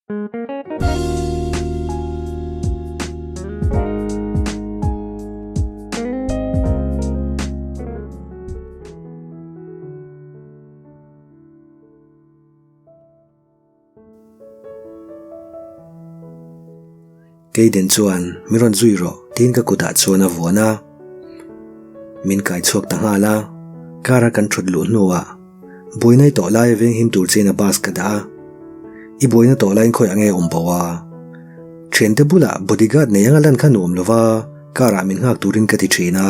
Keiden chuan min rawn zui rawh tiin ka kutah chuan a vuan a. Min kai chhuak ta nghal a, car a kan thut luh hnuah buaina i tawh laia venghim tur chian a bus ka dah a. I buaina tawh laiin khawiah nge awm bo a? Thiante bulah bodyguard nei anga lan kha nuam lova car ah min nghak turin ka ti thin a.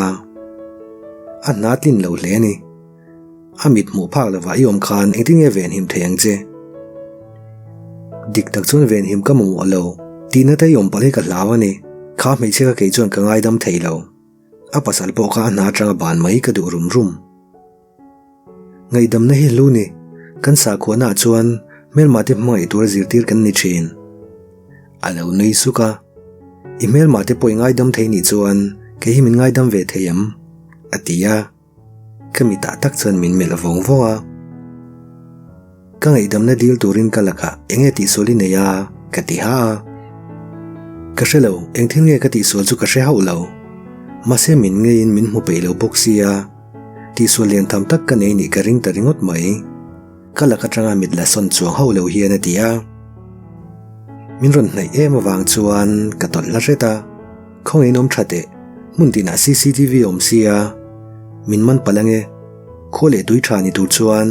A hna tlin lo hle a ni. A mit hmuh phak lovah i awm khan engtin nge venhim thei ang che? Dik tak chuan venhim ka mamawh lo, tihna te i awm palh hi ka hlau a ni. Kha hmeichhia kha kei chuan ka ngaidam thei lo. A pasal pawh kha a hna atanga ban mai ka duh rum rum. Ngaihdamna hi hlu ni, kan sakhuana ah chuan hmelma te hmangaih tura zirtir kan ni thin. A lo nui suk a, I hmelma te pawh i ngaidam thei nih chuan kei hi min ngaidam ve thei em? a ti a. Ka mitah tak chuan min melh vawng vawng a. Ka ngaihdamna dil turin ka lakah eng nge tihsual i nei a? ka ti ha a. Ka hre lo, eng thil nge ka tihsual chu ka hre hauh lo. Mahse min ngeiin min hmu peih lo bawk sia, tihsual lian tham tak ka nei nih ka ring ta ringawt mai. Ka lak atanga mit la sawn chuang hauh lo hian a ti a. Min rawn hnaih em avang chuan ka tawlh hla hret a. Khawngaih in awm tha teh, hmun tinah cctv a awm sia, min man palh ange. Khaw leh tui tha ni tur chuan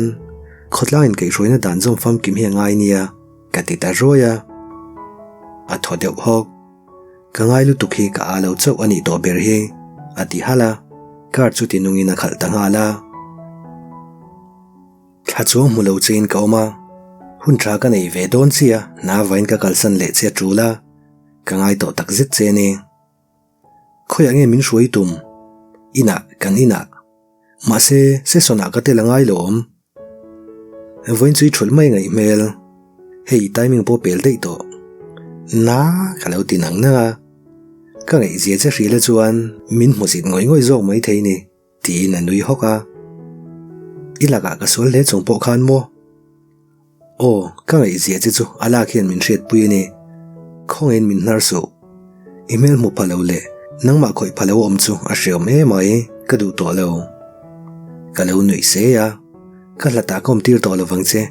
khawtlang in kaihhruaina dan zawm famkim hi a ngai nia, ka ti ta ruai a. A thaw deuh hawk. Ka ngai lutuk hi ka aa lo chauh a nih tawh ber hi, a ti halh a, car chu ti nungin a khalh ta nghal a. Thla chuang hmu lo chein ka awm a, hun tha ka nei ve dawn chia, hna vain ka kalsan leh che a tul a. Ka ngai tawh tak zet che ni. Khawiah nge min hruai tum? Inah, kan inah. Mahse, session ah ka tel a ngai lo awm. Vawiin chu i thulh mai ngaih hmel. Hei timing pawh pel daih tawh. Na, ka lo ti nang nang a. Ka ngaihzia che hrila chuan min hmusit ngawih ngawih zawk mai thei ni. Tiin a nui hawk a. I lakah ka sual hle chung pawh khan maw? Aw, ka ngaihzia che chu a lak hian min hriatpui a ni. Khawngaihin min hnar suh. I hmel hmu pha lo leh nangmah khawih pha lo awm chu a hreawm em mai, ka duh tawh lo. Ka lo nuih se a, ka hlatah ka awm tir tawh lo vang che,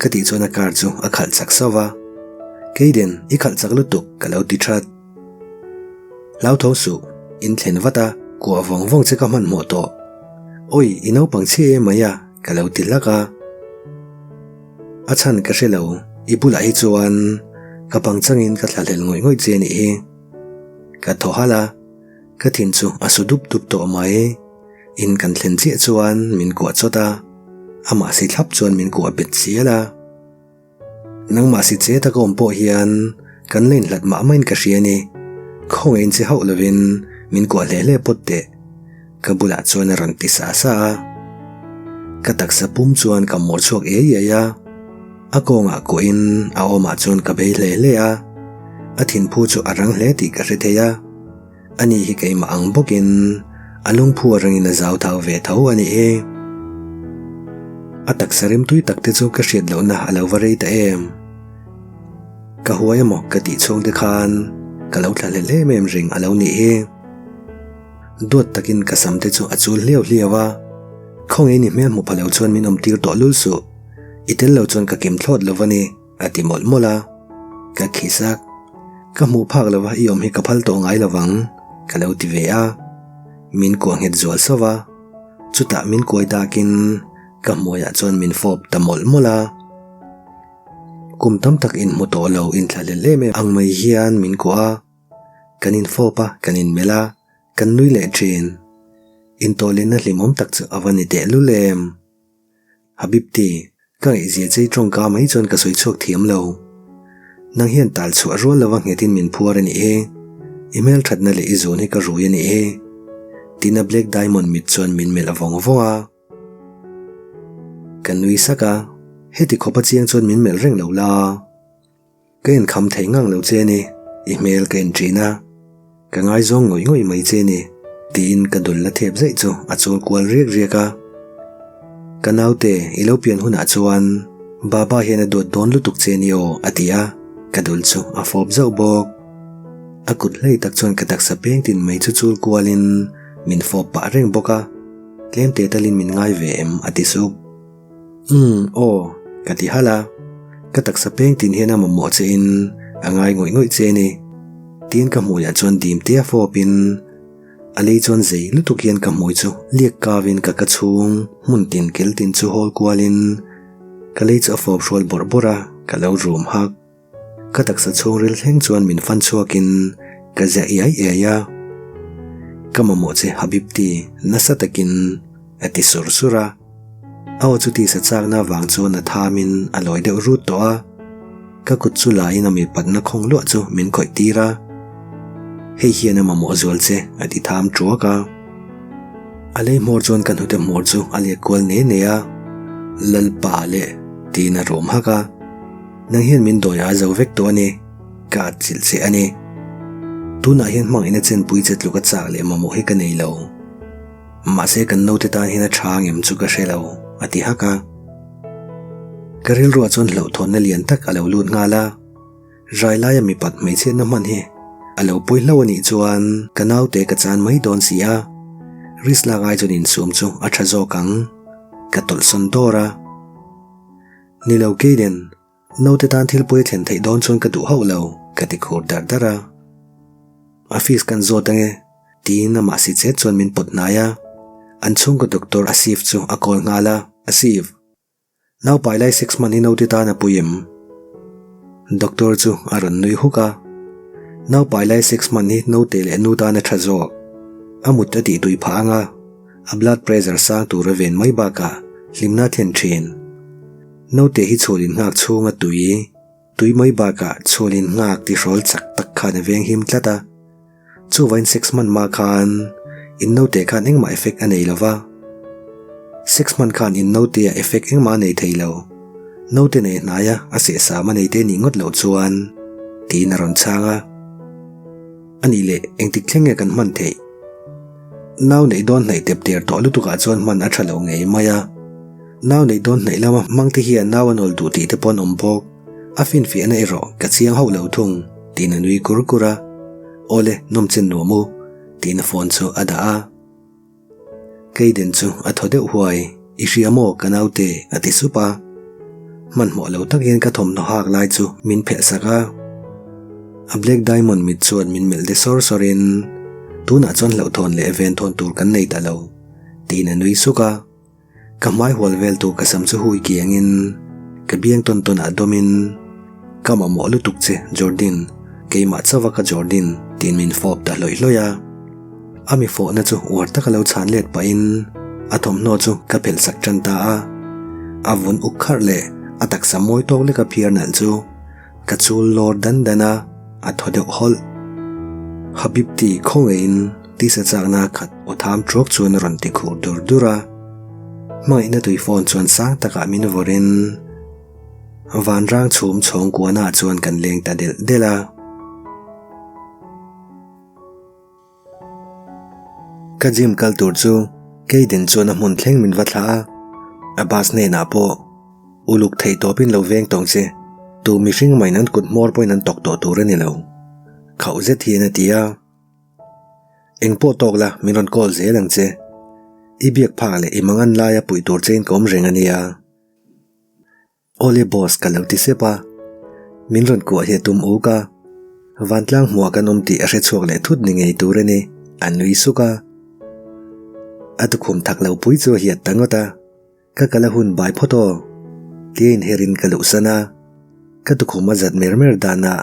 ka tih chuan a car chu a khalh chak sauh va. Keiden, i khalh chak lutuk, ka lo ti that. Hlauthawng suh, in thlen vat a, kuah vawng vawng che ka hmanhmawh tawh. Awi, i naupang chhia em mai a, ka lo ti hlak a. A chhan ka hre lo, i bulah hi chuan ka pang changin ka thlahlel ngawih ngawih che anih hi. Ka thaw halh a, ka thin chu a su dup dup tawh mai. In kan thlen chiah chuan min kuah chawt a, amah si thlap chuan min kuah bet chial a. Nangmah si che tak awm pawh hian kan la inhlat mah maiin ka hria a ni. Khawngaih inche hauh lovin min kuah hle hle pawt teh. Ka bulah chuan a rawn ti sa sa a. Ka taksa pum chuan ka mawr chhuak iai iai a. A kawngah kuahin a awmah chuan ka bei hle hle a. A thinphu chu a rang hle tih ka hre thei a. Ani hi keimah ang bawkin a lungphu a rangin a zau thau ve tho a nih hi. A taksa rimtui tak te chu ka hriat lohna a lo va rei ta em. Ka huai emaw ka tih chhung te khan ka lo thlahlel em em reng a lo nih hi. Duat takin ka sam te chu a chul hliau hliau a, khawngaih ni hmel hmu pha lo chuan min awm tir tawh lul suh, i tel lo chuan ka kim thlawt lo va ni. A ti mawlh mawlh a, ka khi sak. Ka hmuh phak lova i awm hi ka phal tawh ngai lovang, ka lo ti ve a. Min kuah nghet zual sauh a, chutah min kuai dakin ka hmuaiah chuan min fawp ta mawlh mawlh a. Kum tam tak inhmu tawh lo inthlahlel em em ang mai hian min kuah a, kan infawp a, kan inmelh a, kan nui leh thin. Intawhlenna hlimawm tak chu a va ni tehlul em. Habibti, ka ngaihzia chei tawngka mai chuan ka sawi chhuak thiam lo. Nang hian tal chhuah rual lova nghetin min phuar a nih hi. I hmelthatna leh i zun hi ka rui a nih hi. Tina Black Diamond mit chuan min melh vawng vawng a. Ka nui sak a, heti khawpa chiang chuan min melh reng lo la. Ka inkham thei ngang lo che ni, i hmel ka inṭin a, ka ngaizawng ngawih ngawih mai che ni, tiin ka dul la thep zaih chu a chawl kual riak riak a. Ka naute, i lo pian hunah chuan Baba hian a duat dawn lutuk che ni aw, a ti a. Ka dul chu a fawp zauh bawk. A kut hlei tak chuan ka taksa peng tin mai chu chul kualin min fawp pah reng bawk a, tlem te talin min ngai ve em a ti sup. Umm, aw, ka ti halh a, ka taksa peng tin hian a mamawh che in a ngai ngawih ngawih che a ni. Tiin ka hmuiah chuan dim tia fawpin a lei chuan zei lutuk hian ka hmui chu liak kavin ka ka chhung hmun tin kel tin chu hawl kualin ka lei chu a fawp hrual bawrh bawrh a, ka lo rum hak. Ka taksa chhungril thleng chuan min fan chhuakin ka zia iai iai a, Ka mamawh che Habibti nasa takin a ti sur sur a. A aw chu tisa chakna avang chuan a thamin a lawi deuh rut tawh a, ka kut chu lain a mipatna khawng luah chu min khawih tir a, Hei hian a mamawh zual che a ti tham tuak a. A lei hmawr chuan ka hnute hmawr chu a let kual ne ne a, Lalpa leh tiin a rum hak a. Nang hian min dawi a zo vek tawh a ni, ka at chilh che a ni. Tunah hian hmangaihna chenpui che tluk a chak leh mamawh hi ka nei lo. Mahse kan naute tan hian a tha ngem chu ka hre lo, a ti hak a. Ka rilruah chuan hlauhthawnna lian tak a lo lut nghal a, rai laia mipat hmeichhiatna hman hi a lo pawi hlauh a nih chuan ka naute ka chan mai dawn si a, risk lak ai chuan insum chu a tha zawk ang, ka tawlhsawn dawr a. Ni lo Kayden, naute tan thil pawi a thlen theih dawn chuan ka duh hauh lo, ka ti khur dar dar a. A fees kan zawt ange, tiin amah si chet chuan min pawt hnai a. An chhungkaw doctor Asif chu a call nghal a, Asif, naupai lai sex hman hi naute tan a pui em? Doctor chu a rawn nui huk a, Naupai lai sex hman hi naute leh nu tan a tha zawk, a mut a tih tui phah anga, A blood pressure sang tur a ven mai bakah hlimna a thlen thin. Naute hi chhulin nghak chhunga tui, tui mai bakah chhulin nghak tihrawl chak tak khan a veng him tlat a. Chuvain sex hman hma khan in naute khan engmah effect a nei lo va. Sex hman khan in naute ah effect engmah a nei thei lo. Naute nei hnaia a sehsam a nei te nih ngawt loh chuan tiin a rawn chhang a. A nih leh engtik thleng nge kan hman theih? Nau neih dawn hnaih tep der tawh lutukah chuan hman a tha lo ngei mai a. Nau neih dawn hnaih lama hmang te hian nau a nawl duh tih te pawh an awm bawk. A finfiahna erawh ka chiang hauh lo thung, tiin a nui kur kur a. Awle, nawmchen nuam u, tiin a phone chu a dah a. Kayden chu a thaw deuh huai, I hria maw ka naute? a ti sup a. Hmanhmawh lo tak hian ka thawmhnaw hak lai chu min phelh sak a. A Black Diamond mit chuan min melh de sawr sawr in, Tunah chuan hlauhthawn leh venthawn tur kan nei ta lo, tiin a nui suk a. Ka hmai hual vel tu ka sam chu hui kiangin ka biang tawn tawn ah dawmin, Ka mamawh lutuk che Jordin, keimah chauh a ka Jordin tiin min fawp ta hlawih hlawih a. A mi fawhna chu uar taka lo chhan let pahin a thawmhnaw chu ka phelh sak tan ta a. A vun uk kharh leh a taksa mawi tawk leka phiar nalh chu Ka chul lawr dan dan a, a thaw deuh hawlh. Habibti khawngaihin tisa chakna khat aw tham ṭuak chuan a rawn ti khur dur dur a. Hmangaihna tui phone chuan sang takah min vawrin vanrang chhum chhawng kuanah chuan kan leng ta delh delh a. Ka gym kal tur chu Kayden chuan a hmun thleng min va thlah a, a bus hnenah pawh uluk theih tawpin lo veng tawng che, tu mihring mahin an kut hmawr pawhin an tawk tawh tur a ni lo, khauh zet hian a ti a. Engpawh tawk la min rawn call zel ang che, i biak phak leh i mangan laia puih tur chein ka awm reng a nia. Awle boss ka lo ti sep a, min rawn kuah hi a tum uk a, vantlang hmuah kan awm tih a hre chhuak leh thut ni ngei tur a ni, a nui suk a. A tukhum thak lo pui chu a hiat ta ngawt a, ka kal a hun bai phawt aw, tia inherin ka luhsan a, ka tukhum a zat mer mer danah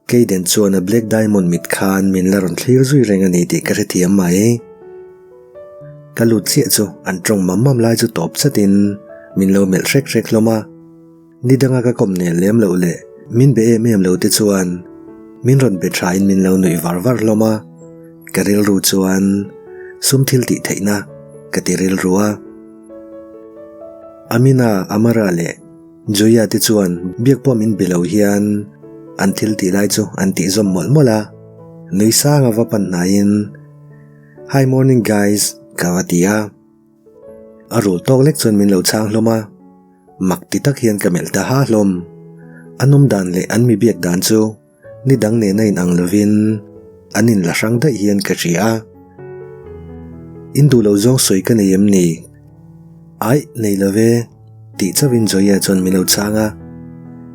Kayden chuan a Black Diamond mit khan min la rawn thlir zui reng a ni tih ka hrethiam mai. Ka lut chiah chu an tawng mam mam lai chu tawp chatin min lo melh hrek hrek hlawm a. Ni danga ka kawm nel lem loh leh min be em em lo te chuan min rawn be thain min lo nuih var var hlawm a. Ka rilru chuan sum thil tih theihna ka ti rilru a. Amina, Amara leh. Joya te chuan biak pawh min be lo hian an thil tih lai chu an tih zawm mawlh mawlh a, nui sang a va pan hnaiin Hi morning guys ka va ti a, a rul tawk lek chuan min lo chhang hlawm a, mak ti tak hian ka melh ta ha hlawm. An awm dan leh an mi biak dan chu ni dang nena inang lovin an inla hrang daih hian ka hria a. In duh lo zawng sawi ka nei em ni? Aih, nei lo ve, tih chauhin Zoya chuan min lo chhang a.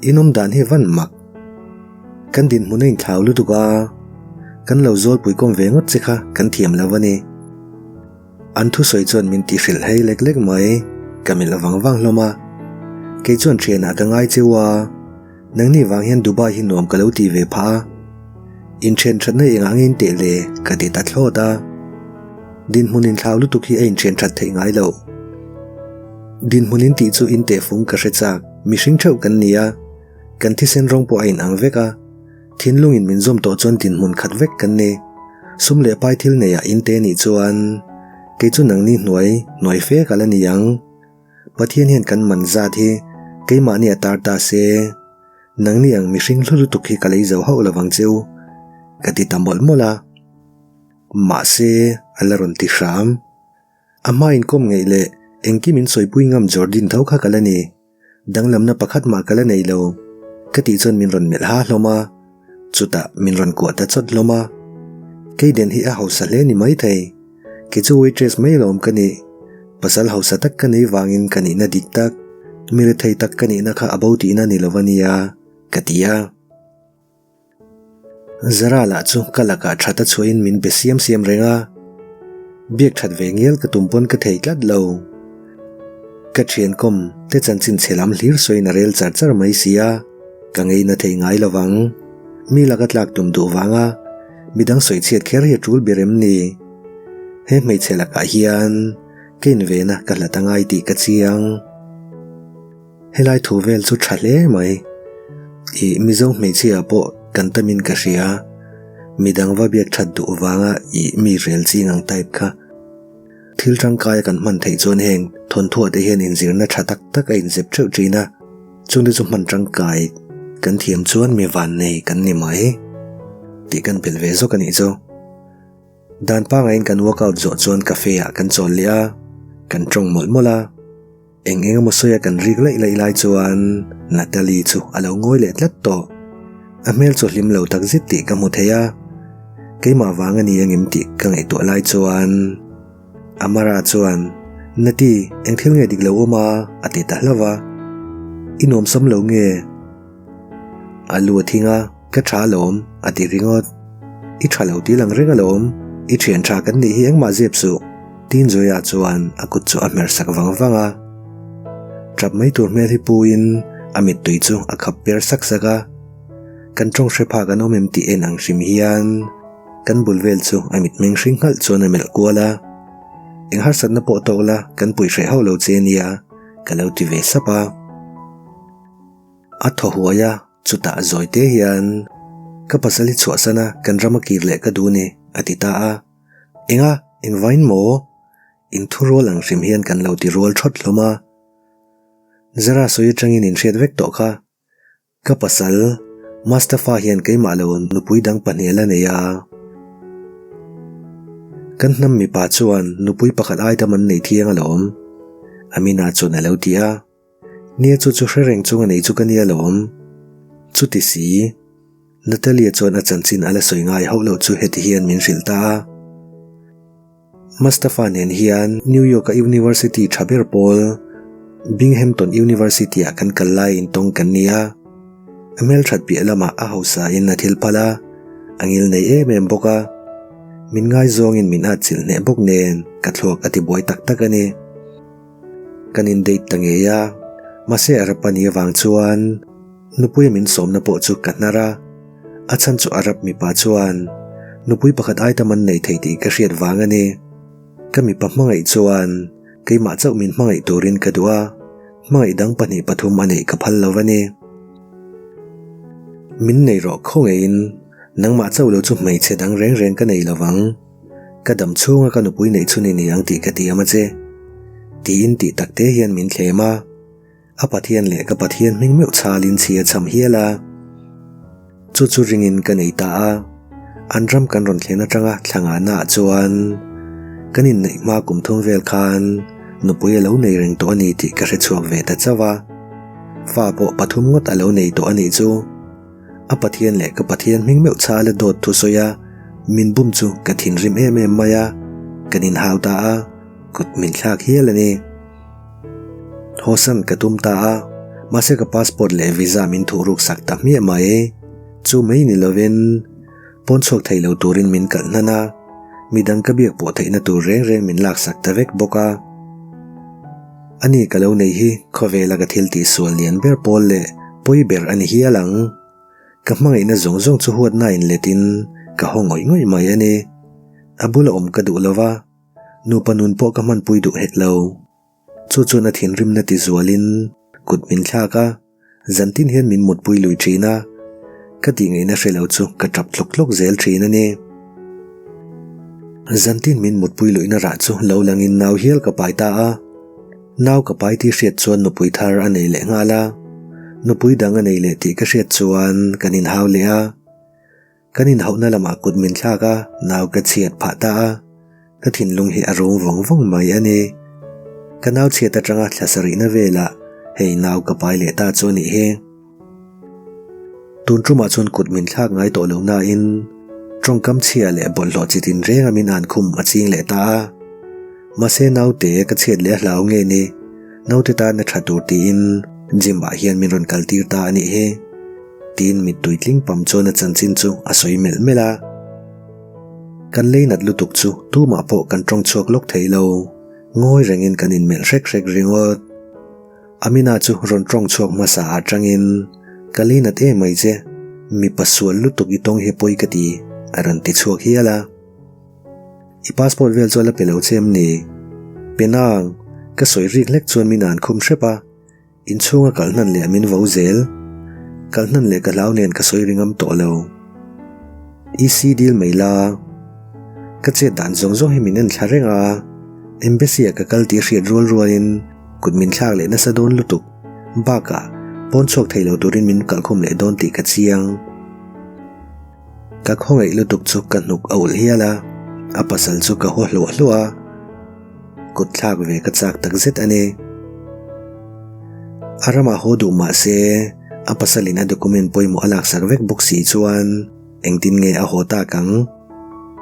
In awm dan hi van mak. Kan dinhmun a inthlau lutuk a, kan lo zawlpui kawm ve ngawt che kha kan thiam lo a ni. An thusawi chuan min ti hrilh hei lek lek mai, ka melh vang vang hlawm a. Kei chuan thianah ka ngai cheu a, nangni vang hian Dubai hi nuam ka lo ti ve phah a. Inthian thatna engah nge in teh le ka ti ta thlawt a. Dinhmun inthlau lutuk hi a inthian that theih ngai loh. Dinhmun in tih chu in tehfung ka hre chak, mihring theuh kan ni a, kan thisen rawng pawh a inang vek a. Thinlungin min zawm tawh chuan dinhmun khat vek kan ni. Sum leh pai thil neiah in te nih chuan kei chu nangni hnuai hnuai fe ka la ni ang. Pathian hian kan man zat hi keimahni a tar ta se, nangni ang mihring hlu lutuk hi ka lei zo hauh lovang cheu, ka ti ta mawlh mawlh a. Mahse, a la rawn ti hram. A hma inkawm ngeih leh engkim in sawipui ngam Jordin tho kha ka la ni. Danglamna pakhat mah ka la nei lo, ka tih chuan min rawn melh ha hlawm a, chutah min rawn kuah ta chawt hlawm a. Kayden hi a hausa hle ni maithei, kei chu waitress mai alawm ka nih, pasal hausa tak ka nei vangin ka nihna dik tak, mi rethei tak ka nihna kha a bo tihna ni lo a nia, ka ti a. Zara lah chu ka lakah that a chhuahin min be siam siam reng a, biak that ve ngial ka tum pawn ka thei tlat lo. Ka thian kawm te chanchin chhe lam hlir sawiin a rel char char mai si a, ka ngeina thei ngai lo vang. Mi laka tlak tum duh vanga midang sawi chhiat kher hi a tul ber em ni? He hmeichhe lakah hian ka invena ka hlat a ngai tih ka chiang. Helai thu vel chu tha hle mai. Ih Mizo hmeichhia pawh kan tamin ka hria. Midang va biak that duh vanga ih mi rel ching ang type kha. Thil tangkaia kan hman theih chuan heng thawnthuah te hian inzirna tha tak tak a inzep theuh thin a, chungte chu hman tangkai kan thiam chuan mi vannei kan ni mai tih kan belh ve zawk a nih chu. Dan pangaiin kan workout zawh chuan cafe ah kan chawl leh a, kan tawng mawlh mawlh a. Eng eng emaw sawia kan rik laih laih lai chuan Natalie chu a lo ngawi leh tlat tawh. A hmel chu hlim lo tak zet tih ka hmu thei a, keimah vang a ni angem tih ka ngaihtuah lai chuan Amara chuan, Nati, eng thil nge dik lo awm a? a ti ta hlauh a. I nuamsam lo nge? A lu a thing a, Ka tha alawm, a ti ringawt. I tha lo tih lang reng alawm, i thian tha kan nih hi engmah zep suh. Tiin Zoya chuan a kut chu a hmer sak vang vang a. Tap mai tur hmel hi puin a mittui chu a khap per sak sak a. Kan tawng hre phak an awm em tih en ang hrim hian kan bul vel chu a mitmeng hring nghalh chuan a melh kual a. Eng harsatna pawh tawk la kan pui hreh hauh lo che nia, ka lo ti ve sap a. A thaw huai a, chutah zawi te hian, Ka pasal hi chhuahsan a, kan ram a kir leh ka duh ni, a ti ta a. Enga, engvain maw? Inthurual ang hrim hian kan lo ti rual thawt hlawm a. Zara sawi atangin inhriat vek tawh kha. Ka pasal, Mustafa hian keimah lo nupui dang pahnial a nei a. Kan hnam mipa chuan nupui pakhat ai dam an nei thiang alawm, Amina chuan a lo ti a. Nia chu chu hre reng chung a nei chu ka nia lawm. Chuti si, Natalia chuan a chanchin a la sawi ngai hauh loh chu heti hian min hrilh ta a. Mustafa nen hian New York-a University tha ber pawl Binghamton University-ah kan kal lai intawng kan ni a. A hmelthat piah lamah a hausa in a thil phal a, a ngil nei em em bawk a. Min ngaizawngin min atchilh hneh bawk nen ka thluak a tibuai tak tak a ni. Kan indate ta ngei a, mahse Arab a nih avang chuan nupuia min sawmna pawh chu ka hnar a, a chhan chu Arab mipa chuan nupui pakhat ai tam an nei thei tih ka hriat vang a ni. Ka mipa hmangaih chuan keimah chauh min hmangaih turin ka duh a, hmangaih dang pahnih pathum a neih ka phal lo a ni. Min nei rawh khawngeiin nangmah chauh lo chu hmeichhe dang reng reng ka nei lovang. Ka dam chhunga ka nupui neih chhun i ni ang tih ka ti am a che. Tiin tih tak te hian min thlem a. A Pathian leh ka Pathian hming meuh chhalin chhi a cham hial a. Chu chu ringin ka nei ta a. An ram kan rawn thlen atanga thla ngahna ah chuan kan inneih hma kum thum vel khan nupui a lo nei reng tawh a ni tih ka hre chhuak ve ta chauh a. Fa pawh pathum ngawt a lo nei tawh a nih chu. A Pathian leh ka Pathian hming meuh chhala dawt thu sawi a, min bum chu ka thinrim em em mai a, kan inhau ta a, kut min thlak hial a ni. Hawsan ka tum ta a, mahse ka passport leh visa min thuhruk sak ta hmiah mai. Chu mai ni lovin pawn chhuak thei lo turin min kalh hnan a, midang ka biak pawh theihna tur reng reng min laksak ta vek bawk a. Ani ka lo nei hi khawvela ka thil tihsual lian ber pawl leh pawi ber a ni hial ang. Ka hmangaihna zawng zawng chu huatna inletin ka haw ngawih ngawih mai a ni. A bula awm ka duh lova, nupa nun pawh ka hmanpui duh hek lo. Chu chuan a thinrimna ti zualin kut min thlak a, zantin hian min mutpui lui thin a, ka tih ngaihna hre lo chu ka tap tlawk tlawk zel thin a ni. Zantin min mutpui luihna rah chu lo langin nau hial ka pai ta a, nau ka pai tih hriat chuan nupui thar a nei leh nghal a, nupui dang a nei leh tih ka hriat chuan kan inhau leh a. Kan inhauhna lamah kut min thlak a, nau ka chhiat phah ta a, ka thinlung hi a rum vawng vawng mai a ni. Ka nau chhiat atanga thla sarihna velah hei nau ka pai leh ta chu a nih hi. Tun tumah chuan kut min thlak ngai tawh lo nain tawngkam chhia leh bawlhhlawh chi tin renga min an khum a ching leh ta a. Mahse naute ka chhiat leh a hlau nge ni, naute tan a tha tur tiin gym ah hian min rawn kal tir ta a nih hi. Tiin mittui tling pam chuan a chanchin chu a sawi melh melh a. Kan lei nat lutuk chu tumah pawh kan tawng chhuak lawk thei lo, ngawi rengin kan inmelh hrek hrek ringawt. Amina chu rawn tawng chhuak hmasa ah tangin, Ka lei nat em mai che, mipa sual lutuk i tawng hi pawi ka ti, a rawn ti chhuak hial a. I passport vel chu a la pe lo che em ni? Penang, ka sawi rik hlek chuan min an khum hrep a. Inchhunga kal hnan leh min vo zel. Kal hnan leh ka hlau nen ka sawi ringam tawh lo. EC dil mai la. Ka chet dan zawng zawng hi min en thla reng a. Embassy ah ka kal tih hriat rual rualin kut min thlak leh nasa dawn lutuk. Bakah pawn chhuak thei lo turin min kalkhum leh dawn tih ka chiang. Ka khawngaih lutuk chu ka hnuk a ulh hial a, a pasal chu ka haw hluah hluah a, kut thlak ve ka chak tak zet a ni. A ramah haw duh mah se, a pasalin a document pawimawh a laksak vek bawk si chuan engtin nge a haw tak ang?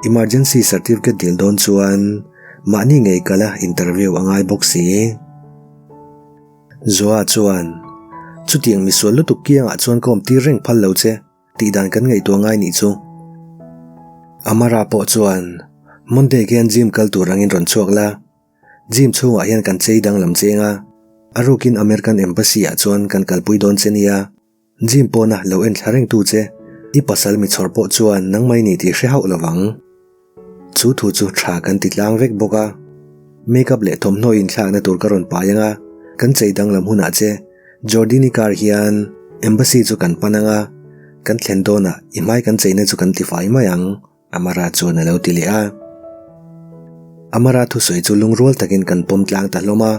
Emergency certificate dil dawn chuan mahni ngei kala interview a ngai bawk si. Zoa chuan, Chutiang misual lutuk kiangah chuan ka awmtir reng phal lo che. Tih dan kan ngaihtuah ngai nih chu. Amara pawh chuan, Monday khian gym kal tur angin rawn chhuak la. Gym chhungah hian kan chei danglam cheng a, a rukin American Embassy ah chuan kan kalpui dawn che nia. Gym pawna lo en thla rengtu che, i pasal mi chhawr pawh chuan nangmah i ni tih hre hauh lovang. Chu thu chu tha kan ti tlang vek bawk a, makeup leh thawmhnaw inthlakna tur ka rawn pai ang a, kan chei danglam hunah che Jordini car hian Embassy chu kan pan ang a, kan thlen dawnah i hmai kan cheina chu kan tifai mai ang, Amara chuan a lo ti leh a. Amara thusawi chu lungrual takin kan pawm tlang ta hlawm a,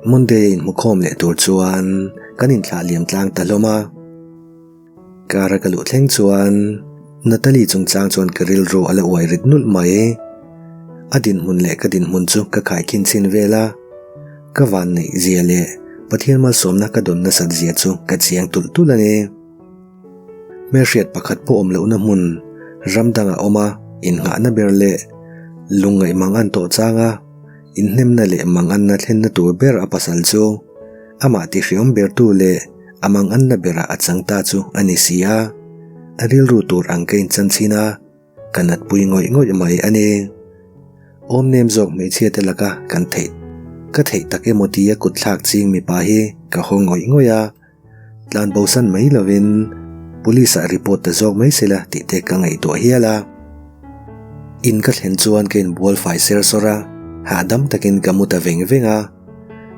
Monday a inhmukhawm leh tur chuan kan inthlah liam tlang ta hlawm a. Car a ka luh thleng chuan Natalie chungchang chuan ka rilru a la uai rit nulh mai. A dinhmun leh ka dinhmun chu ka khaikhin chhin vel a, ka van neih zia leh Pathian malsawmna ka dawn nasat zia chu ka chiang tulh tulh a ni. Hmelhriat pakhat pawh awm lohna hmun ram dangah awm a, innghahna ber leh lungngaih mang an tawh chang a, inhnemna leh manganna thlenna tur ber a pasal chu amah tihriawm bertu leh a manganna berah a chang ta chu a ni si a, a rilru tur ang ka inchan chhin a, ka natpui ngawih ngawih mai a ni. Awmnem zawk hmeichhia te laka kan theih ka theih tak emaw tia kut thlak ching mipa hi ka haw ngawih ngawih a, tlan bosan mai lovin police ah report ta zawk mai sela tih te ka ngaihtuah hial a. In ka thlen chuan ka inbual fai ser sawr a, hahdam takin ka mu ta veng veng a.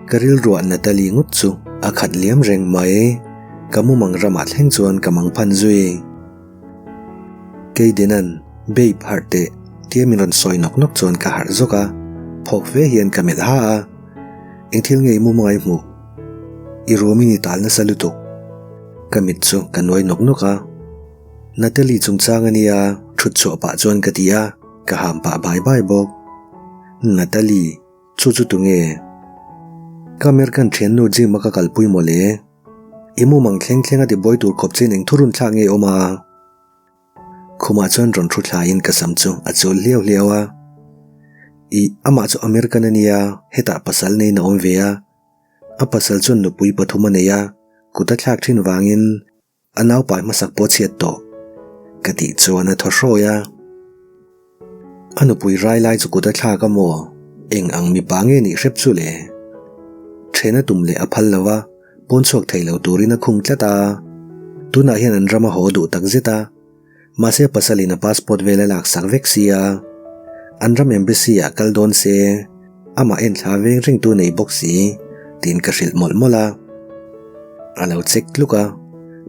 Ka rilruah Natalie ngut chu a khat liam reng mai. Ka mumang ramah thleng chuan ka mang phan zui. Keidenan, Babe, harh teh, tia min rawn sawi nawk nawk chuan ka harh zawk a, phawk fe hian ka melh ha a. Eng thil nge i mumang ai hmuh? I room in i tal nasa lutuk. Ka mit chu ka nuai nawk nawk a. Natalie chungchang a nia, thut chhuah pah chuan ka ti a, ka ham pah bai bai bawk. Natalie. Chu chu tunge? Ka American thiannu gym a ka kalpui mawle. I mumang thleng thleng a tibuai tur khawp chin eng thurun thlak nge awm a? Khumah chuan rawn thu thlaiin ka sam chu a chul hliau hliau a. Ih, amah chu American a nia, hetah pasal neiin a awm ve a. A pasal chuan nupui pathum a nei a, kut a thlak thin vangin a naupai hmasak pawh a chhiat tawh. Ka tih chuan a thaw hrawi a. A nupui rai lai chu kut a thlak a maw? Eng ang mipa nge nih hrep chu le? Then a tum leh a phal lo a, pawn chhuak thei lo turin a khung tlat a. Tunah hian an ram a haw duh tak zet a. Mahse pasalin a passport vel a laksak vek sia. An ram embassy ah kal dawn se, amah enthla veng rengtu nei bawk si, tiin ka hrilh mawlh mawlh a. A lo check tluk a,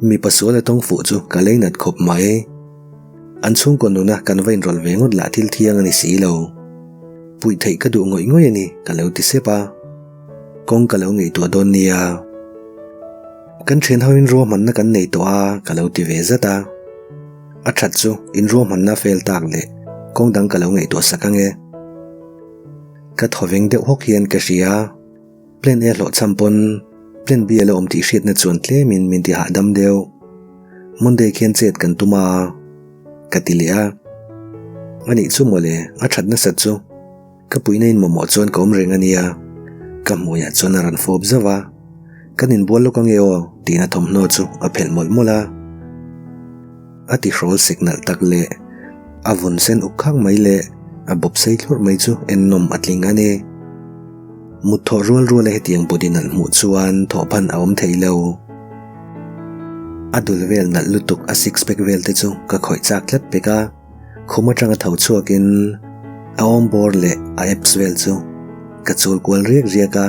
mipa sual a tawng fuh chu ka leinat khawp mai. An chhungkaw nuna kan va inrawlh ve ngawt lah thil thiang a ni si lo. Puih theih ka duh ngawih ngawih a ni, ka lo ti sep a. Kawng ka lo ngaihtuah dawn nia. Kan thian hoin ruahmanna kan nei tawh a, ka lo ti ve zat a. A that chu in ruahmanna fel tak leh kawng dang ka lo ngaihtuah sak ang e. Ka thawveng deuh hawk hian ka hria. Plan A hlawhchham pawn Plan B a la awm tih hriatna chuan tlemin min ti hahdam deuh. Monday khian chet kan tum a, ka ti leh a. Anih chu mawle, a that nasat chu. Ka puihna in mamawh chuan ka awm reng a nia. Ka hmuiah chuan a rawn fawp zauh a. Kan inbual lawk ange aw, tiin a thawmhnaw chu a phelh mawlh mawlh a. A tihrawl sek nalh tak leh a vun sen uk khak mai leh a bawp sei thlawrh mai chu ennawm a tling a ni. Mut thawh rual ruala hetiang body nalh hmuh chuan thawhphan a awm thei lo. A dul vel nalh lutuk a six pack vel te chu ka khawih chak tlat pek a, khum atanga tho chhuakin a awm bawr leh a abs vel chu ka chul kual riak riak a.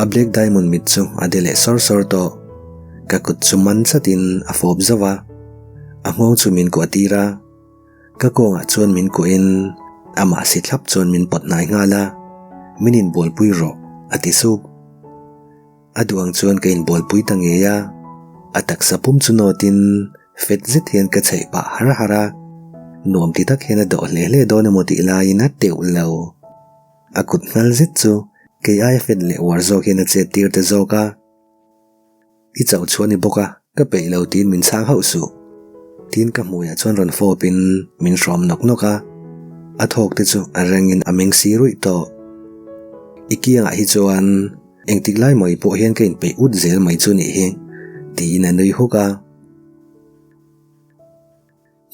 A black diamond mit chu a de leh sawr sawr tawh. Ka kut chu man chatin a fawp zauh a, a nghawng chu min kuah tir a. Ka kawngah chuan min kuahin amah si thlap chuan min pawt hnai nghal a, Min inbualpui rawh, a ti sup. A duh ang chuan ka inbualpui ta ngei a, a taksa pum chu nawtin fet zet hian ka chheih pah har har a, nuam ti tak hian a dawh hle hle dawn emaw tih laiin a teuh lo. A kut nghal zet chu kei aia fet leh uar zawk hian a chet tir ta zawk a. I chauh chhuah ni bawk a, ka peih lo tiin min chhang hauh suh. Tiin ka hmuiah chuan rawn fawpin min hrawm nawk nawk a. A thawk te chu a rengin a meng si ruih tawh. I kiangah hi chuan engtik lai mai pawh hian ka inpeih ut zel mai chu nih hi, tiin a nui huk a.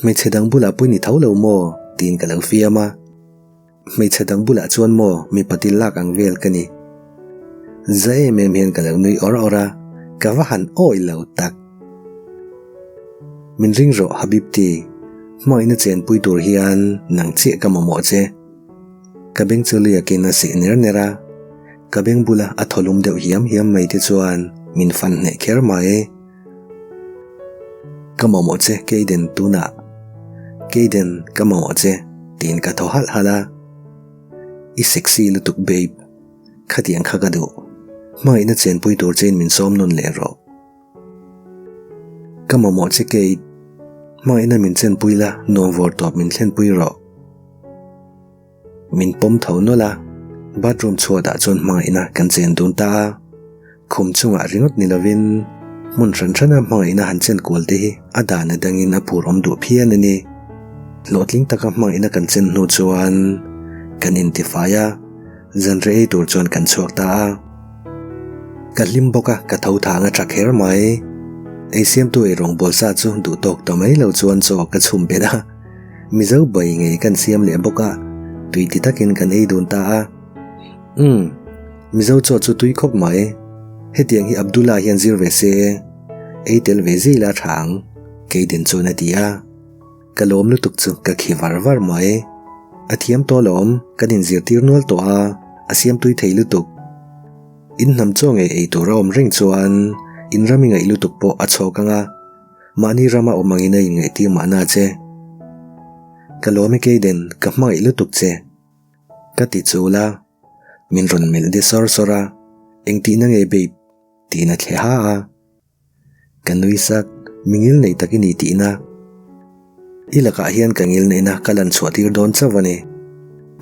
Hmeichhe dang bulah pui ni tho lo maw? tiin ka lo fiam a. Hmeichhe dang bulah chuan maw mipa til lak ang vel ka ni. Za em em hian ka lo nui awr awr a, ka va han awih lo tak. Min ring rawh Habibti, hmangaihna chenpui tur hian nang chiah ka mamawh che. Ka beng chu liakin a sih ner ner a, ka beng bula a thaw lum deuh hiam hiam mai te chuan min fan hneh kher mai. Ka mamawh che Kayden tunah Kayden ka mamawh che tiin ka thaw halh halh a. I sexy lutuk babe. Khatiang kha ka duh. Hmangaihna chenpui tur chein min sawm nawn leh rawh. Ka mamawh che Kate. Hmangaihna min chenpui la nuam vawr tawp min thlenpui rawh. Min pawm tho nawlh a, bathroom chhuatah chuan hmangaihna kan chen dun ta a. Khum chungah ringawt ni lovin hmun hran hrana hmangaihna han chen kual te hi a dan a dangin a phur awm duh phian a ni. Hlawhtling taka hmangaihna kan chen hnu chuan kan intifai a, zanreh ei tur chuan kan chhuak ta a. Ka hlim bawk a, ka tho thang a tha kher mai. Eisiamtu eirawngbawl sa chu duhtawk ta mai lo chuan chaw ka chhum bet a. Mizo bai ngei kan siam leh bawk a, tui ti takin kan ei dun ta a. Umm, Mizo chaw chu tui khawp mai. Hetiang hi Abdullah hian zir ve se, ei tel ve zil a tha ang, Kayden chuan a ti a. Ka lawm lutuk chu ka khi var var mai. A thiam tawh alawm, kan inzirtir nual tawh a, a siam tui thei lutuk. In hnam chaw ngei ei tur a awm reng chuan in ram i ngaih lutuk pawh a chhawk ang a. Mahni rama awm angin a inngaihtir mahna che. Ka lawm e Kayden, ka hmangaih lutuk che. Ka ti chul a, min rawn melh de sawr sawr a, Engtihna nge babe? tiin a thle ha a. Ka nui sak, mi ngil nei tak i ni tihna. I lakah hian ka ngil neihna ka lan chhuah tir dawn chauh a ni,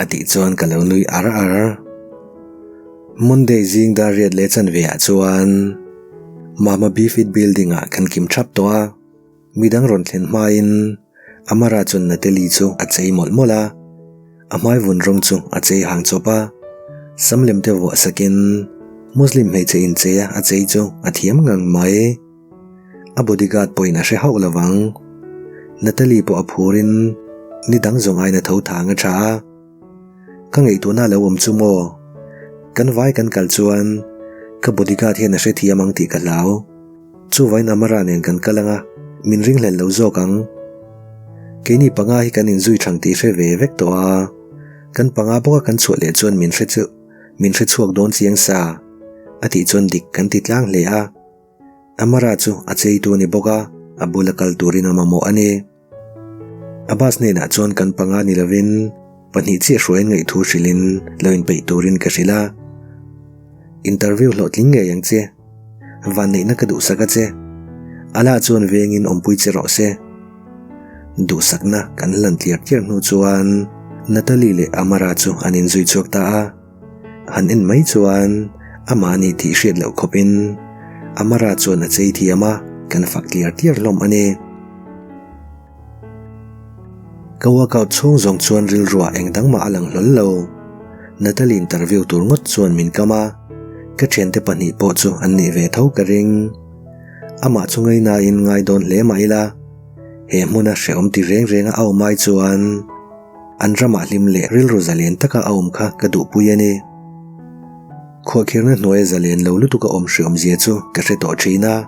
a tih chuan ka lo nui ar ar. Monday zing dar riat leh chanve ah chuan. Mama Bifit Building-ah kan kim thap tawh a, midang rawn thlen hmain Amara chuan Natalie chu a chei mawlh mawlh a, a hmai vun rawng chu a chei hang chawp a, sam lem te vuah sakin Muslim hmeichhe incheia a chei chu a thiam ngang mai. A bodyguard pawhin a hre hauh lo vang. Natalie pawh a phurin ni dang zawng aiin a tho thang a tha a. Ka ngaihtuahna a lo awm chu maw? Kan vai kan kal chuan ka bodyguard hian a hrethiam ang tih ka hlau. Chuvain Amara nen kan kal anga min ringhlel lo zawk ang. Keini panga hi kan inzui thang tih hre ve vek tawh a, kan panga bawka kan chhuah leh chuan min hre chu min hre chhuak dawn chiang sa a tih chuan dik kan ti tlang hle a. Amara chu a cheitu a ni bawk a, a bula kal turin a mamawh a ni. Abbas hnenah chuan kan panga ni lovin pahnih chiah hruaiin ngaihthu hrilhin lo inpeih turin ka hrilh a. Interview hlawhtling ngei ang che. Vanneihna ka duhsak a che. Allah chuan vengin awmpui che rawh se. Duhsakna kan hlan tliar tliar hnu chuan Natalie leh Amara chu an inzui chhuak ta a. Han en mai chuan amah a ni tih hriat loh khawpin Amara chuan a chei thiam a, kan fak tliar tliar hlawm a ni. Ka workout chhung zawng chuan rilruah eng dang mah a lang hlawl lo. Natalie interview tur ngawt chuan min kam a, ka thiante pahnih pawh chu an nih ve tho ka ring. Amah chu ngainain ngai dawn hle mah ila, he hmuna hrehawm ti reng renga a awm ai chuan, An ramah hlim leh rilru zalen taka a awm kha ka duhpui a ni. Khuahkhirna hnuaia zalen lo lutuk a awm hriawmzia chu ka hre tawh thin a,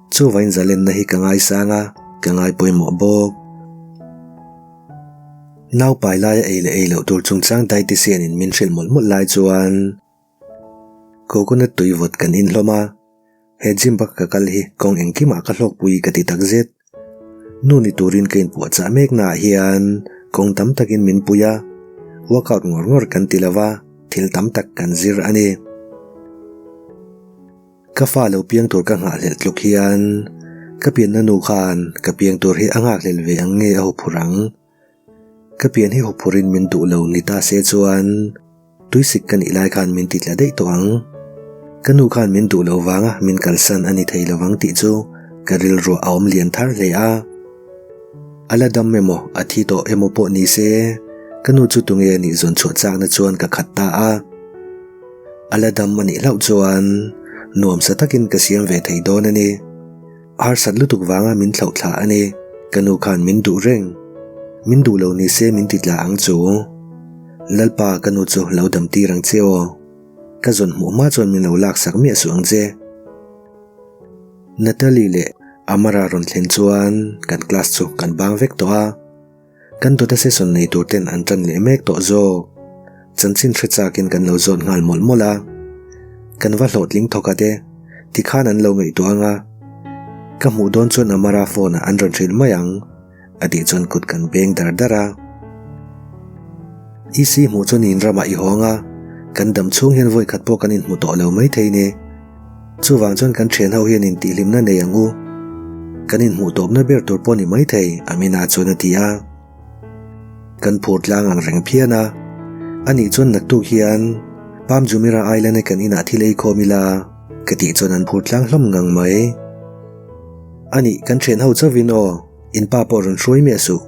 chuvain zalenna hi ka ngaisang a, ka ngai pawimawh bawk. Naupai laia ei leh ei loh tur chungchang dietitian in min hrilh mawlh mawlh lai chuan coconut tui vawt kan inhlawm a. He gym bak ka kal hi kawng engkimah ka hlawkpui ka ti takzet. Nu ni turin ka inpuahchah meknaah hian kawng tam takin min pui a, workout ngawr ngawr kan ti lova, thil tam tak kan zir a ni. Ka fa lo piang tur ka nghahhlelh tluk hian ka pianna nu khan ka piang tur hi a nghakhlelh ve ang nge a huphurh ang. Ka pian hi huphurhin min duh lo ni ta se chuan tuisik ka nih lai khan min ti tla daih tawh ang. Ka nu khan min duh lo vanga min kalsan a ni thei lo vang tih chu ka rilruah a awm lian thar hle a. A la dam emaw a thi tawh emaw pawh ni se ka nu chu tunge a nih zawn chhuah chakna chuan ka khat ta a. A la dam a nih hlauh chuan nuamsa takin ka siam ve thei dawn a ni. Harsat lutuk vanga min thlauh thla a ni. Ka nu khan min duh reng. Min duh lo ni se min ti tla ang chu. Lalpa ka nu chu lo dam tir ang che aw. Ka zawn hmuh hma chuan min lo laksak miah suh ang che. Natalie leh Amara rawn thlen chuan kan class chu kan bang vek tawh a. Kan dawta session nei tur ten an tan leh mek tawh zawk. Chanchin hre chakin kan lo zawt nghal mawlh mawlh a. Kan va hlawhtling thawk a te, tikhan an lo ngaihtuah ang a. Ka hmuh dawn chuan Amara phone ah an rawn hrilh mai ang, a tih chuan kut kan beng dar dar a. EC hmuh chuan in ramah i hawng a, kan dam chhung hian vawi khat pawh kan inhmu tawh lo maithei ni. Chuvang chuan kan thian ho hian intihhlimna nei ang u. Kan inhmuh tawpna ber tur pawh ni maithei, Amina chuan a ti a. Kan phur tlang ang reng phian a. Anih chuan naktuk hian Palm Jumeirah Island-a kan inah thil ei khawm ila, ka tih chuan an phur tlang hlawm ngang mai. Anih, kan thian ho chauhin aw, in pa pawh rawn hruai miah suh.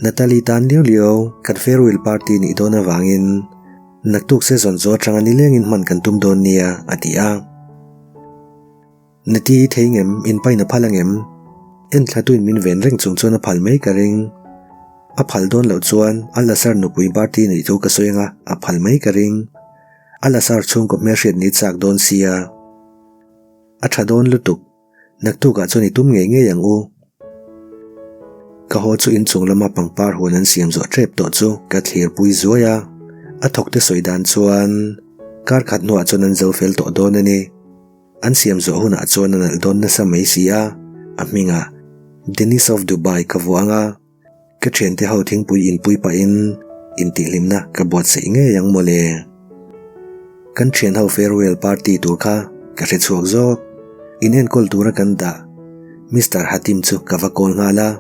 Natalie tan liau liau kan farewell party nih dawn avangin Naktuk season chu atanga nilengin hman kan tum dawn nia, a ti a. Nati i thei ngem, in pain a phal angem? Enthlatuin min ven reng chung chuan a phal mai ka ring. A phal dawn loh chuan Al-Azhar nupui party neih thu ka sawi anga a phal mai ka ring. Al-Azhar chhungkaw hmelhriat ni chak dawn sia. A tha dawn lutuk. Naktukah chuan i tum ngei ngei ang u. Ka haw chu inchung lama pangpar huan an siam zawh tep tawh chu ka thlir pui zuai a, a thawkte sawi dan chuan kar khat hnuah chuan an zo fel tawh dawn a ni. An siam zawh hunah chuan a nalh dawn nasa mai si a, a hmingah Dennis of Dubai ka vuah ang a. Ka thiante ho thingpui inpui pahin intihhlimna ka buatsaih ngei ang mawle. Kan thian ho farewell party tur kha ka hre chhuak zawk. In enkawl tura kan dah Mister Hatim chu ka va call nghal a.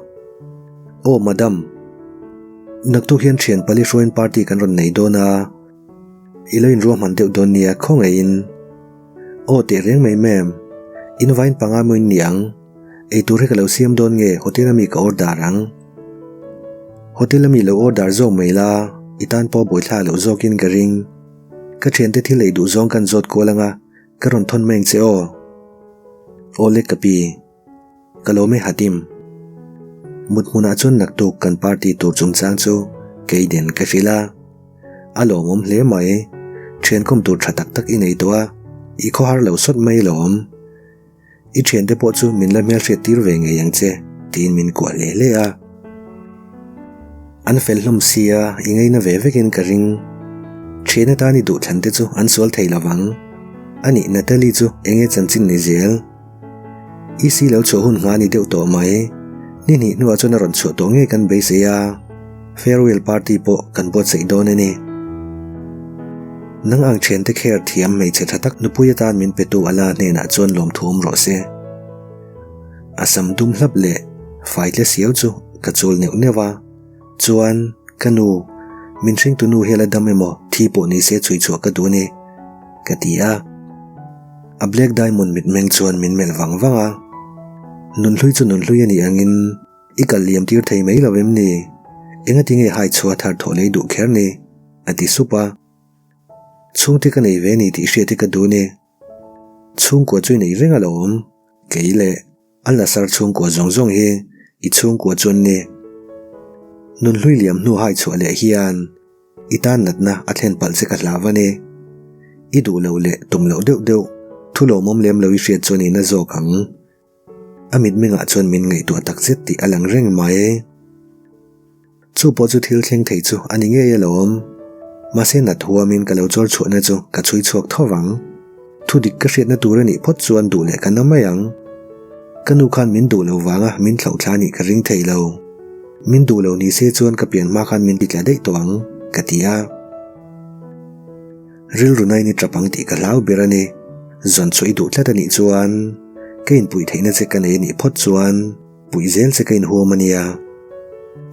Aw madam, naktuk hian thian pali hruaiin party kan rawn nei dawn a, i lo inruahman deuh dawn nia khawngaihin. Aw teh reng mai ma'am. In vain panga maw in ni ang? Eitur hi ka lo siam dawn nge hotel ami ka order ang? Hotel ami lo order zawk mai la, i tan pawh buaithlak loh zawkin ka ring. Ka thiante thil ei duh zawng kan zawt kual anga ka rawn thawn mai ang che aw. Awle ka pi. Ka lawm e Hatim. Mut hmunah chuan naktuk kan party tur chungchang chu Keide'n ka hrilh a. A lawmawm hle mai. Thiankawm tur tha tak tak i nei tawh a, i khawhar lo sawt mai lawm. I thiante pawh chu min la hmelhriat tir ve ngei ang che, tiin min kuah hle hle a. An fel hlawm sia, i ngaina ve vekin ka ring. Thian atan i duhthlan te chu an sual thei lo vang. Anih Natalie chu enge chanchin ni zel? EC lo chhuah hun hma a ni deuh tawh mai. Ni hnih hnuah chuan a rawn chhuah tawh ngei kan beisei a, farewell party pawh kan buatsaih dawn a ni. Nang ang thiante kher thiam hmeichhe tha tak nupui atan min petu Allah hnenah chuan lawmthu awm rawh se. A sam dum hlap leh fai tle siau chu ka chul neuh neuh a, chuan ka nu, min hringtu nu hi a la dam emaw thi pawh ni se chhui chhuah ka duh a ni, ka ti a. A Black Diamond mitmeng chuan min melh vang vang a, Nunhlui chu nunhlui a nih angin i kal liam tir thei mai lo em ni? Engati nge hai chhuah thar thawh lei duh kher ni? a ti sup a. Chhungte ka nei ve ni tih hriat hi ka duh ni. Chhungkua chu i nei reng alawm, kei leh. A lasar chhungkua zawng zawng hi i chhungkua chuan ni. Nunhlui liam hnu hai chhuah leh hian i tan natna a thlen palh che ka hlau a ni. I duh loh leh tum loh deuh deuh thu lawmawm lem lo i hriat chuan i na zawk ang. A mitmengah chuan min ngaihtuah takzet tih a lang reng mai. Chu pawh chu thil thleng thei chu a ni ngei alawm. Mahse nat huamin ka lo chawr chhuahna chu ka chhui chhuak tho vang. Thu dik ka hriatna tur a nih phawt chuan duh leh ka na mai ang. Ka nu khan min duh lo vanga min thlauh thla nih ka ring thei lo. Min duh lo ni se chuan ka pian hma khan min ti tla daih tawh ang, ka ti a. Rilru nain i tap ang tih ka hlau ber a ni. Zawn chhuah i duh tlat a nih chuan ka inpuih theihna che ka nei a nih phawt chuan. Puih zel che ka inhuam a nia.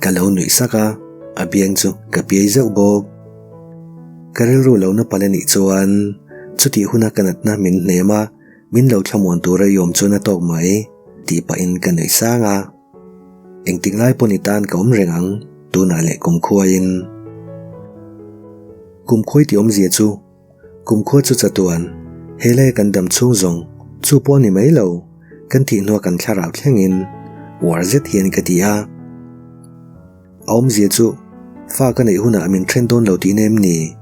Ka lo nuih sak a, a biang chu ka piai zeuh bawk. Ka rilru lo na palh a nih chuan chutih huna ka natna min hnem a, min lo thlamuan tura i awm chuan a tawk mai, tih pahin ka nuih sang a. Engtik lai pawh ni tan ka awm reng ang, tunah leh kumkhuaiin. Kumkhuai tih awmzia chu Kumkhua chu chatuan, he laia kan dam chhung zawng chu pawh a ni mai lo, kan thih hnua kan thlarau thlengin uar zet hian ka ti a. A awmzia chu fa ka neih hunah min then dawn lo tihna em ni?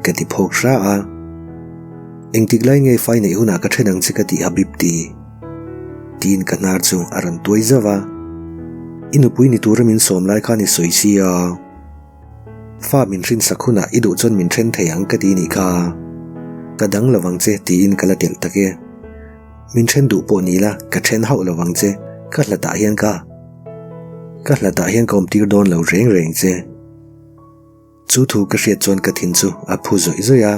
ka ti phawk hra a. Engtik lai nge fa i neih hunah ka then ang che ka tih Habibti? Tiin ka hnar chu a rawn tuai zauh a. I nupui ni tura min sawm lai khan i sawi sia. Fa min hrinsak hunah i duh chuan min then thei ang ka ti nih kha. Ka dang lo vang che tiin ka la telh tak e. Min then duh pawh ni la ka then hauh lo vang che, ka hlatah hian ka ka hlatah hian ka awm tir dawn lo reng reng che. Chu thu ka hriat chuan ka thin chu a phu zawih zawih a,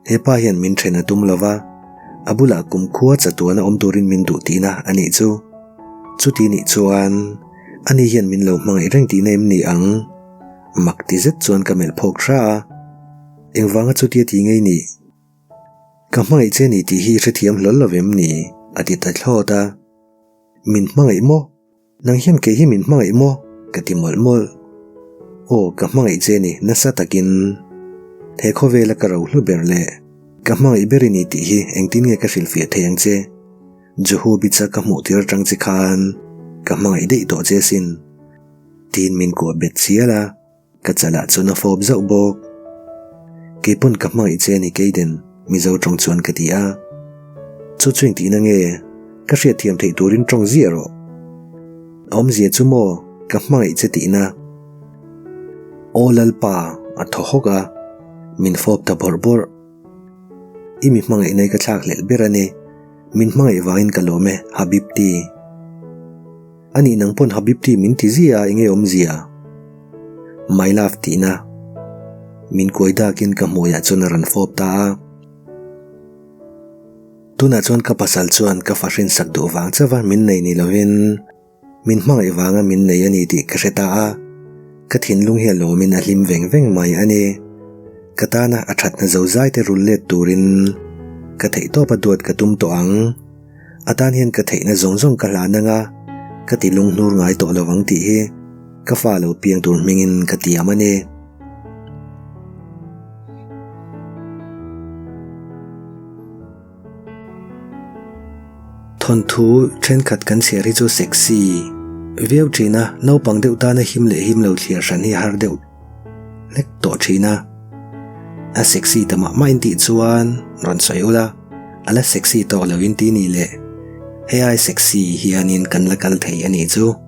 hepa hian min then a tum lo va, a bulah kumkhua chatuana awm turin min duh tihna a nih chu. Chuti nih chuan ani hian min lo hmangaih reng tihna em ni ang? Mak ti zet chuan ka melh phawk hra a, Engvanga chutia ti ngei ni? Ka hmangaih che ni tih hi i hrethiam hlawl lo vem ni? a ti ta thlawt a. Min hmangaih maw? Nang hian kei hi min hmangaih maw? ka ti mawlh mawlh. Aw, ka hmangaih che ni nasa takin. He khawvela ka rohlu ber leh ka hmangaih ber i ni tih hi engtin nge ka hrilhfiah thei ang che? Juhu Bicha ka hmuh tir atang che khan ka hmangaih daih tawh che asin. Tiin min kuah bet chial a, ka chalah chuan a fawp zauh bawk. Keipawn ka hmangaih che a ni Keiden, Mizo tawng chuan ka ti a. Chu chu engtihna nge? Ka hriatthiam theih turin tawng ziah rawh. A awmzia chu maw, ka hmangaih che tihna. Aw Lalpa, a thaw hawk a, min fawp ta bawrh bawrh. I mi hmangaih nai ka thlak hlelh ber a ni. Min hmangaih vangin ka lawm e, Habibti. A nih nang pawn Habibti min ti zia a enge awmzia? My love tihna. Min kuai dakin ka hmuiah chuan a rawn fawp ta a. Tunah chuan ka pasal chuan ka fahrin sak duh vang chauh a min nei ni lovin min hmangaih vanga min nei a ni tih ka hre ta a. Ka thinlung hi a lawmin a hlim veng veng mai a ni. Ka tana a thatna zozai te rul let turin ka theihtawpa duat ka tum tawh ang. A tan hian ka theihna zawng zawng ka hlan anga, ka ti lunghnur ngai tawh lovang tih hi ka fa lo piang tur hmingin ka tiam a ni. Thawnthu thenkhat kan chhiar hi chu sexy viau thin a, naupang deuh tana him leh him lo thliar hran hi a har deuh hlek tawh thin a. A sexy ta mah mah in tih chuan rawn sawi ula, a la sexy tawk lo in ti ni le, hei ai sexy hianin kan la kal thei a nih chu.